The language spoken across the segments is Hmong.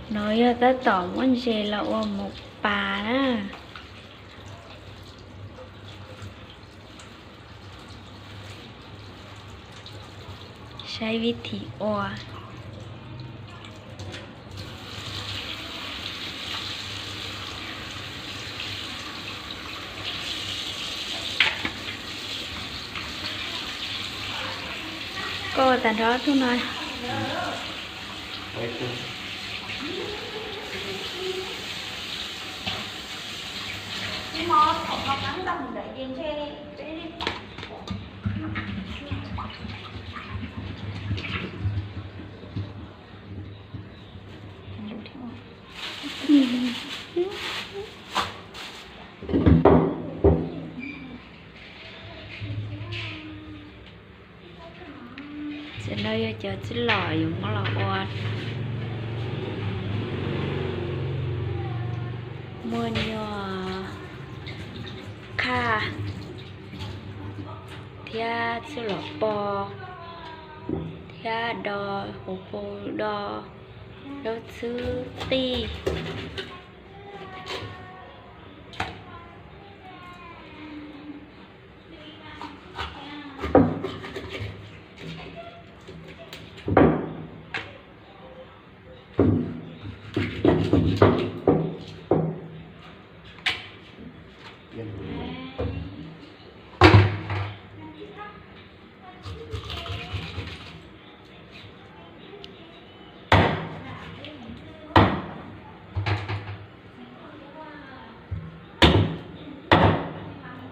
No yog tab tom muab ntses los ua mus pas na. Saib vib thim ua. Koj ua tag nrho tug no. Cov no yog cov txwj lom yuav muab los ua. Muaj nyuag qhaj thiab txwj lom pos thiab do huv pus do zaub txhwb qij.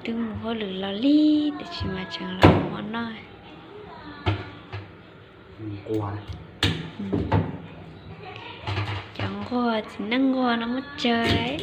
Twb mus hauj lwm los lig tiam sis mas tseem los ua noj. Cov nquag txiv neej nquag no muaj tsawg.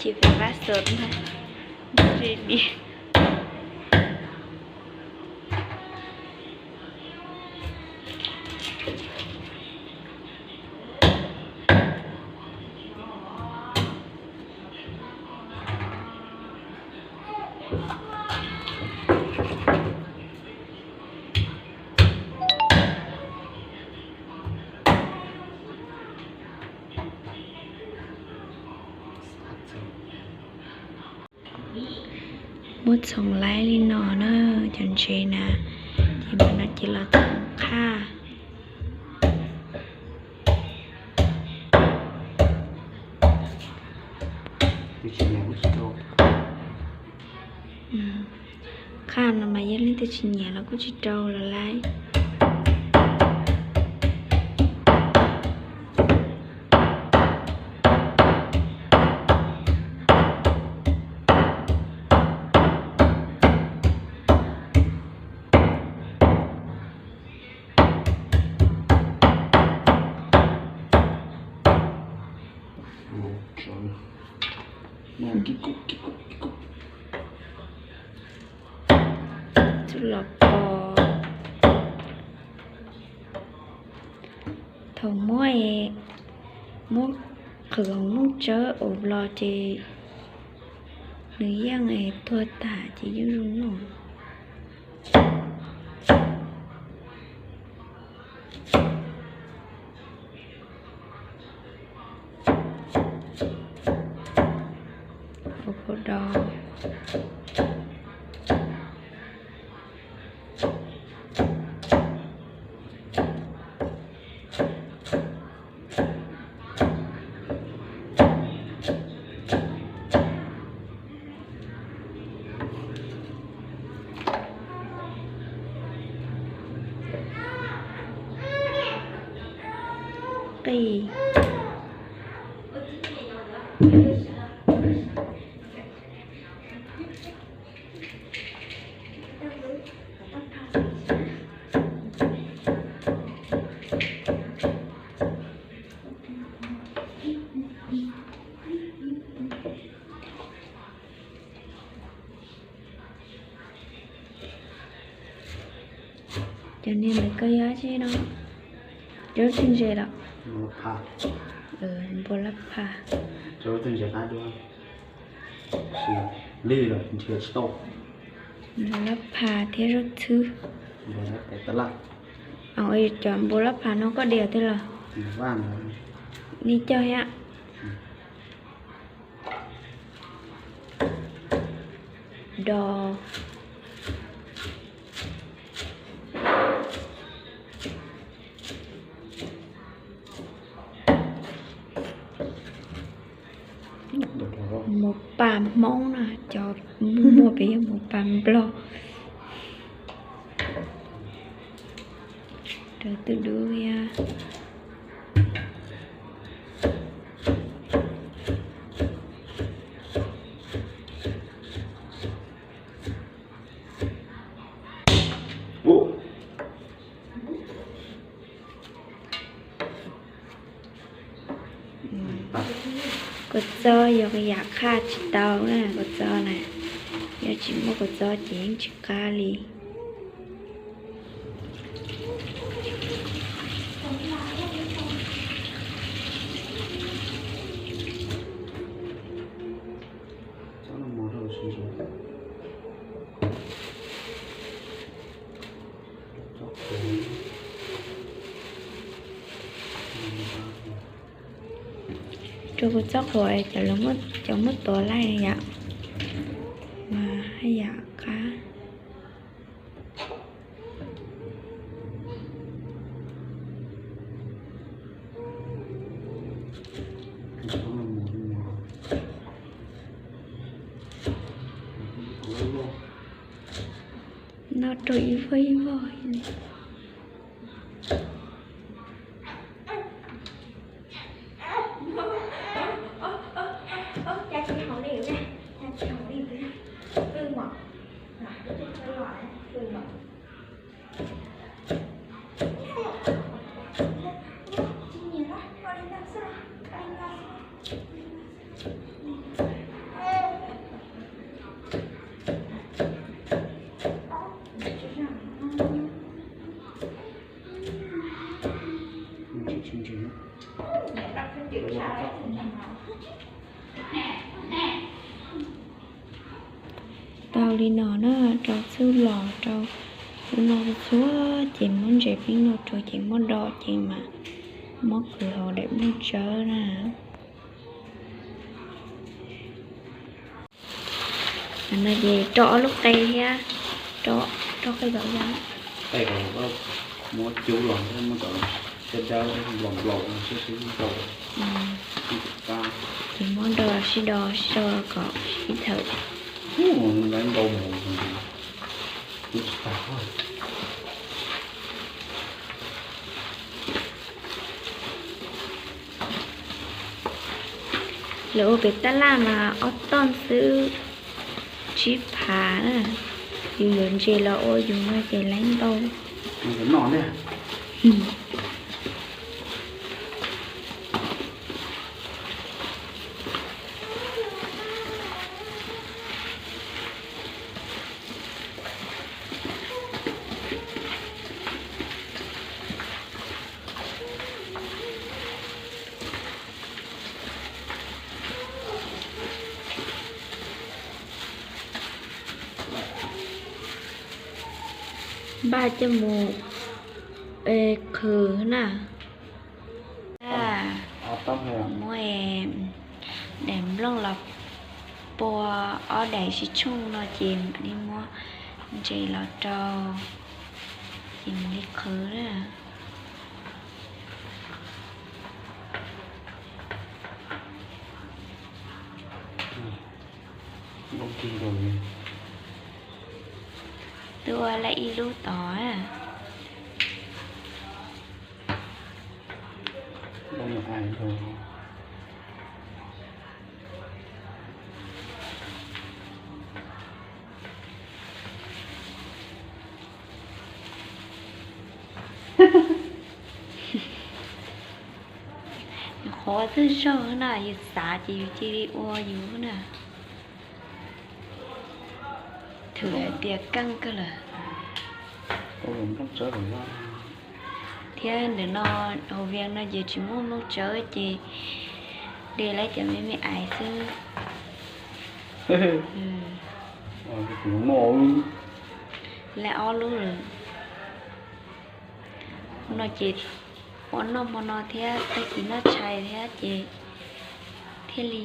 Tsis pab xov ntag, ntsej diav. Muab txhoov laib li no na, cov ntses na, ces mam no ces los txhoov qhaj. Qhaj no mas yog leej twg tsis nyiam los kuj tsis rau los laib. Txwj los pos. Thaum muab, muab qhwv hauv nplooj tsawb ua los ces nws yeej tuag tas ces yeej zoo noj. Ua phau do. qij. Cov niag ntawd koj yog dab tsi no? Cov lub twg ntses los? Npua lab pha. Npua lab pha thiab zaub txhwb. Cov npua lab pha no koj dias thiab los? Nej cog thiab. Do. Mus pas Hmoob na, cov muag pem yog mus pas Nplog. Rau tus dub thiab. Kua txob yog yam qhaj tsis tau na, kua txob na, yog tsis muaj kua txob ces yeej tsis qab li. Rau kua txob qhuav cov muab tuav laij yom, mas haj yam qab. Noj rau ib vog ib vog li. Tau li no na, rau txuj los rau ub no txhua, ces muab ntses pib no rau ces muab do ces mas muab qhwv hauv daim nplooj tsawb na. No ces rau ob lub qe thiab, rau qe tom yog. Muab cub los thiab muab cov siab dawb nplaum nplaum no siab sib rau. Ces muab do sib do sib do kom sib thawm. Lawv ntau mus, tsis tag. Lawv ua pem tab laj mas ob toj xwb, tsib phav na. Yus yuav ntses los ua yus no ces lawv ntau. Npaj coj mus qhwv na. Muab daim nplooj los pua ob daim sib tshooj no ces mam li muab ntses los rau, ces mam li qhwv na. Twb ua lawm ib lub tod. Yus qhuav twb zaug na, yus xav ces yus cia li ua yus na. Thwm hais tias keej kawg lawm. Thiab ntawm no hauv Vias no ces tsis muaj Nplooj Tsawb ces de lawv cov me me ais xwb. Lawv ob lub lawm. No ces ua noj hmo no thiab tag kis noj tshais thiab ces thiaj li.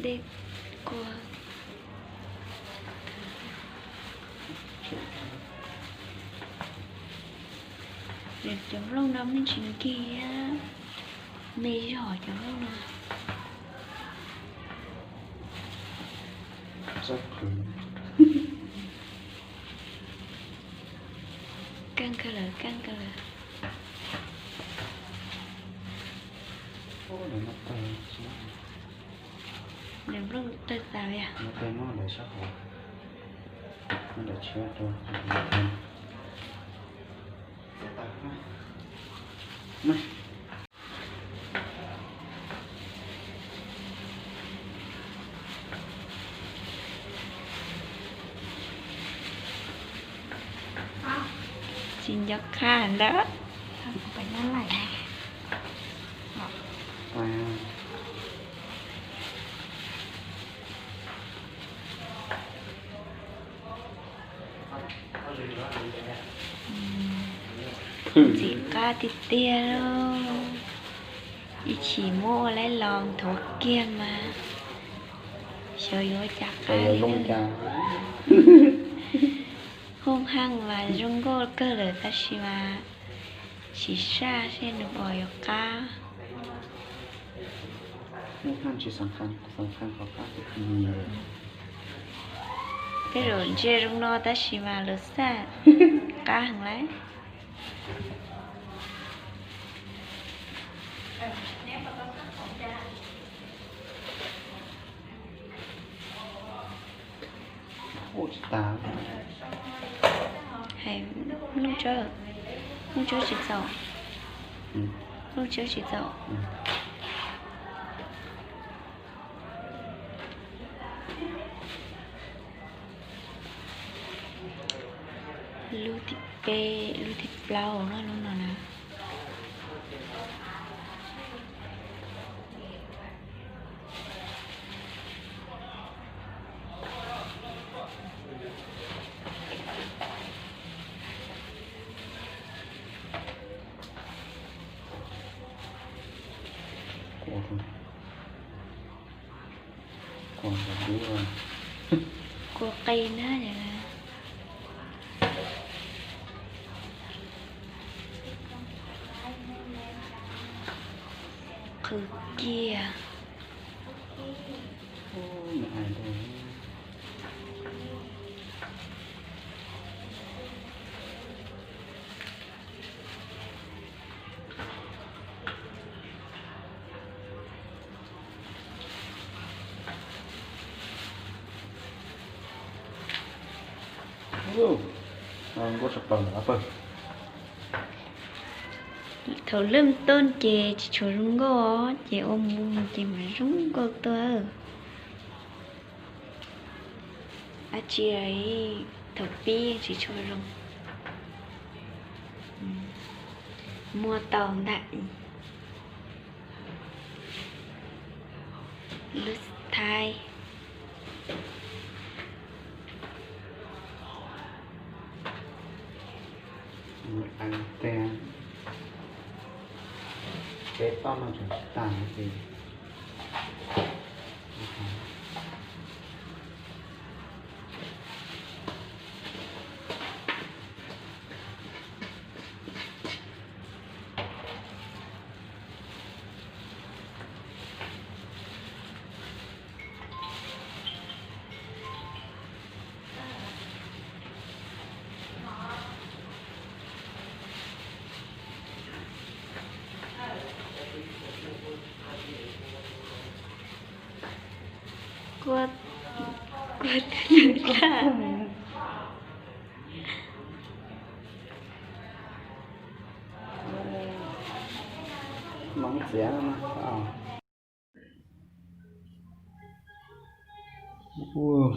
Dej kua. Cov nplooj no me ntsis nkig thiab, me zog cov nplooj no. Keej kawg lawm, keej kawg lawm. Nws nplooj tawg tas li. Tsis nco qab ntawd. Ntxim qab tiag tiag lauj. Ib chim muab ua laib los nthuav kiag mas xyov yuav ua cas qab li. Hooj haaj mas zoo nkauj kawg lawm tab sis mas tsis saj seb nws puas yuav qab. Tej zaum ntsia zoo no tab sis mas lawv xaj qab heev lawm. Hais, Nplooj Tsawb, Nplooj Tsawb tsis txaus, Nplooj Tsawb tsis txaus. Lub thib peb, lub thib plaub no, lub no na. Kua qi na. Qhwv kiag. Nkauj tshaj plaws ntawm pawg. Thaum lwj tooj ces tsis tshua zoo nkauj, ces ua mus ces mas zoo nkauj tuaj. Dab tsi thaum pib tsis tshua zoo. Muaj tau ntag. Lub thaib. Peb toj no tseem tsis tag no ces. Kua, kua twg lwj tag? Moov txiav no.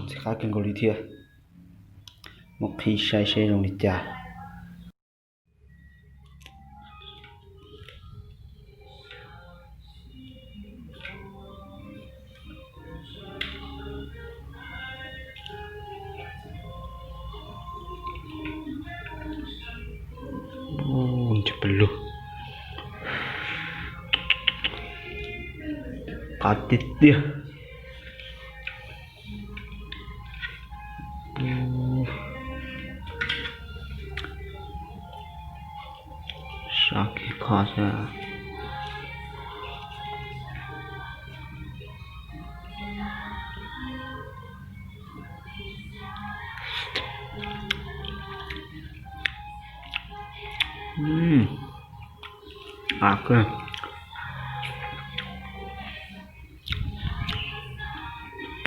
Ntxim qab kawg nkaus li thiab. Mus qhib saib seb zoo li cas. Ntsuj plig lug, qab tiag tiag. Sab kiag qhov xwb. Av kawg.